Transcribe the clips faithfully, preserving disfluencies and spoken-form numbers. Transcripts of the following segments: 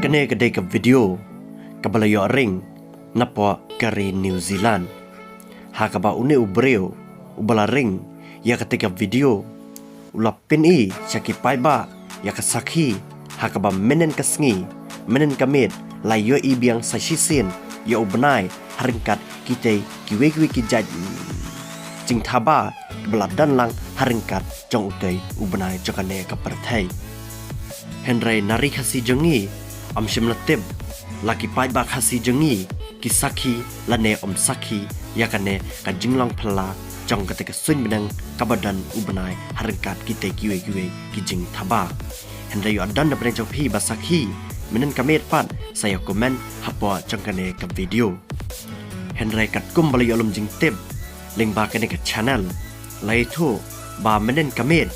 Kane ka dei ka video kaba la ïoh ring napoh ka ri New Zealand, ha kaba une u briew uba la ring ïa kata ka video u la pyni sha ki paidbah ïa ka sakhi ha kaba mynnin ka sngi, mynnin ka miet, la ïohi biang sa shisien ïa u bnai ha ryngkat kitei kiwei kiwei ki jait jingthaba kiba la don lang ha ryngkat jong utei u bnai jong kane ka pyrthei. Hynrei na ri Khasi jong ngi, ym shym la tip la ki paidbah Khasi jong ngi ki sakhi lane ym sakhi ïa kane ka jinglong phylla jong kata ka suiñ bneng kaba don u bnai ha ryngkat kitei kiwei kiwei ki jingthaba. Hynrei ïoh don na pdeng jong phi ba sakhi, mynnin ka miet pat sa ïa comment hapoh jong kane ka video. Hynrei katkum ba la ïoh lum jingtip lyngba kane ka channel, la ïathuh ba mynnin ka miet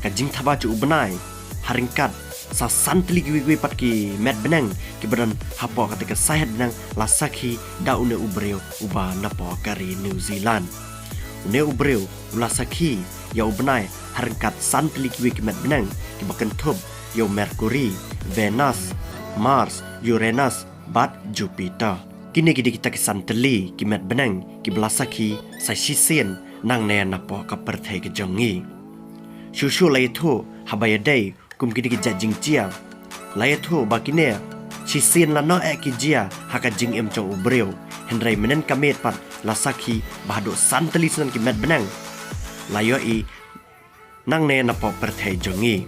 ka jingthaba jong u bnai ha ryngkat sa san tylli kiwei kiwei pat ki met bneng kiba don hapoh kata ka saihet bneng la sakhi da une u briew uba napoh ka ri New Zealand. Une u briew u la sakhi ïa u bnai ha ryngkat san tylli kiwei ki met bneng kiba kynthup ïa u Mercury, Venus, Mars, Uranus bad Jupiter. Kine ki dei kita ki san tylli ki met bneng kiba la sakhi sa shisien nangne napoh ka pyrthei ka jong ngi. Shuh shuh la ïathuh haba ïadei kum kine ki jait jingjia, la ïathuh ba kine shisien la noh eh ki jia ha ka jingim jong u briew. Hynrei mynnin ka miet pat la sakhi ba haduh san tylli snem ki met bneng la ïohi nangne napoh pyrthei jong ngi.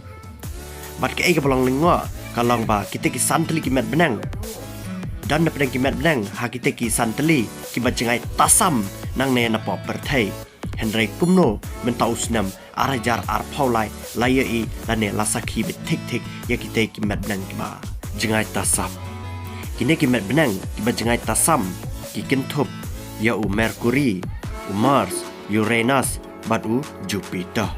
Bad kaei kaba long lyngngoh ka long ba kitei ki san tylli ki met bneng, don na pdeng ki met bneng ha kitei ki san tylli kiba jngai tasam nangne napoh pyrthei. Hynrei kumno mynta u snem ar hajar arphew lai la ïohi lane la sakhi beit thik thik ïa kitei ki met bneng kiba jngai tasam? Kine ki met bneng kiba jngai tasam ki kynthup ïa u Mercury, u Mars, Uranus bad u Jupiter.